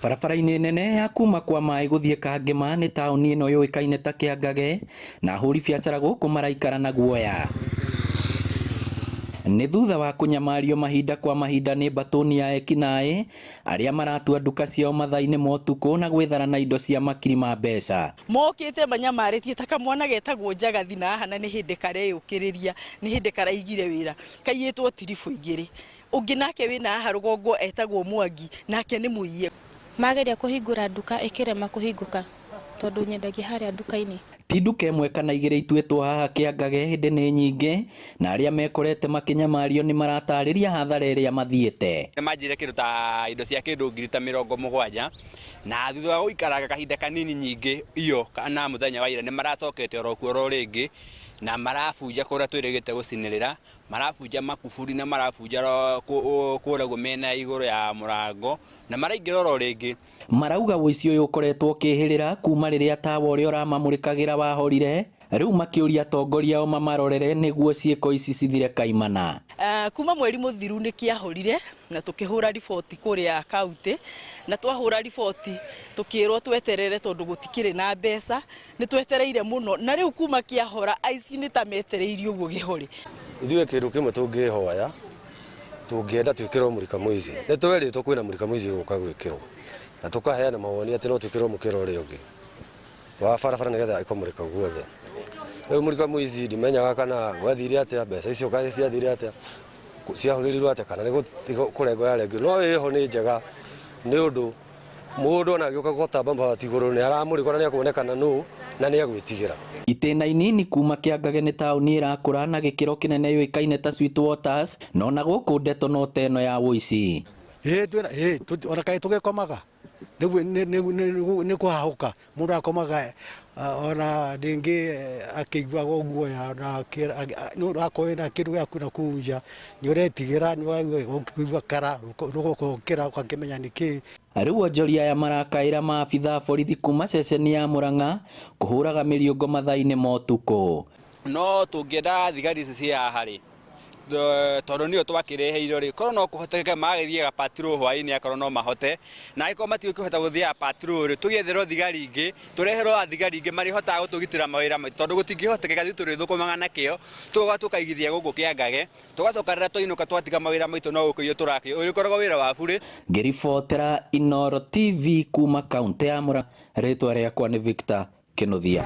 Barabara-inĩ nene ya kuma kwa maĩ gũthiĩ Kangema nĩ taũni ĩno yũĩkaine ta Kĩangage na ahũri biacara gũkũ maraikara na guoya. Nĩ thutha wa kũnyamario mahinda kwa mahinda nĩ mbatũni ya ekinaĩ arĩa maratua nduka ciao mathaa-inĩ ma ũtukũ na gwĩthara na indo cia makiri ma mbeca. Mokĩte manyamarĩtie ta kamwana getagwo Njagathi na haha na nĩ hĩndĩ kareyũkĩrĩria, nĩ hĩndĩ karaigire wĩra, kaiyĩtwo tiribũ igĩrĩ. Ũngĩ nake wĩna haha rũgongo etagwo Mwangi, nake nĩ mũiye. Mageria kũhingũra nduka ĩkĩrema kũhingũka tondũ nyendagia harĩa nduka-inĩ. Ti nduka ĩmwe kana igĩrĩ ituĩtwo haha Kĩangage ĩndĩ nĩ nyingĩ na arĩa mekorete makĩnyamario nĩ maratarĩria hathara ĩrĩa mathiĩte. Nĩ manjire kĩndũ ta indo cia kĩndũ ngiri ta 70 na thutha wa gũikaranga kahinda kanini nyingĩ iyo kana mũthenya wa ira nĩ maracokete oro kuo oro rĩngĩ na marabunja kũrĩa twĩrĩgĩte gũcinĩrĩra, marabunja makuburi na marabunja kũrĩa ũguo mĩena ya igũrũ ya mũrango na maraingĩra oro rĩngĩ. Marauga ũici ũyũ ũkoretwo ũkĩhĩrĩra kuma rĩrĩa tawa ũrĩa ũramamũrĩkagĩra wahorire, rĩu makĩũria atongoria ao mamarorere nĩguo ciĩko ici cithire kaimana. Kuma mweri mũthiru nĩ kĩahorire na tũkĩhũra riboti kũrĩa kaunti, na twahũra riboti tũkĩrwo tweterere tondũ gũtikĩrĩ na mbeca, nĩ twetereire mũno na rĩu kuma kĩahora aici nĩ ta metereirie ũguo kĩhore. Ithuĩ kĩndũ kĩmwe tũngĩhoya, tũngĩenda twĩkĩrwo mũrika mũici. Nĩ twerĩtwo kwĩna mũrika mũici ũgũka gwĩkĩrwo, na tũkaheana mawoni atĩ no twĩkĩrwo mũkĩra ũrĩa ũngĩ wa barabara nĩgetha ĩkamũrĩka guothe. Rĩu mũrika mũici ndimenyaga kana gwathire atĩa, mbeca icio kaĩ ciathire atĩa, ciahũthĩrirwo atĩa, kana nĩ kũrengwo yarengirwo. No ĩho nĩ njega nĩ ũndũ Mũndũ ona agĩũka gũtamba mabati igũrũ nĩ aramũrĩkwo na nĩ ekuonekana nũ na nĩ egwĩtigĩra. Itĩna inini kuma Kĩangage nĩ taũni ĩrakũra na gĩkĩro kĩnene yũĩkaine ta Sweetwaters na ona gũkũ ndeto no ta ĩno ya ũici. Ĩĩ twĩna ĩĩ tũ- ona kaĩ tũgĩkomaga nĩ kũhahũka mũndũ akomaga ona rĩngĩ akĩiguaga guoya ona akorwo wĩna kĩndũ gĩaku nakũu nja nĩ ũretigĩra nĩ ũraigua kara ũgokĩra ũgakĩmenya nĩ kĩĩ. Rĩu onjoria aya marakaĩra maabitha a borithi kuma ceceni ya Murang'a kũhũraga mĩriũngo mathaa-inĩ ma ũtukũ. No tũngĩenda thigari ici ciĩ haha rĩ, tondũ nĩo twakĩreheirwo rĩ, korwo no kũhotekeke magagĩthiaga patrol hwaĩ-inĩ akorwo no mahote, na angĩkorwo matigũkĩhota gũthiaga patrol rĩ, tũgĩetherwo thigari ingĩ, tũreherwo athigari ingĩ marĩhotaga gũtũgitĩra mawĩra maitũ, tondũ gũtingĩhotekeka ithuĩ tũrĩthũkũmaga na kĩo, tũgoka tũkaigithia gũkũ Kĩangage, tũgacoka rĩrĩa twainũka twatiga mawĩra maitũ no gũkĩiywo tũrakĩiywo, ũrĩkoragwo wĩra wa burĩ. Ngĩribotera Inooro TV kuma kauntĩ ya Murang'a, rĩtwa rĩakwa nĩ Victor Kĩnuthia.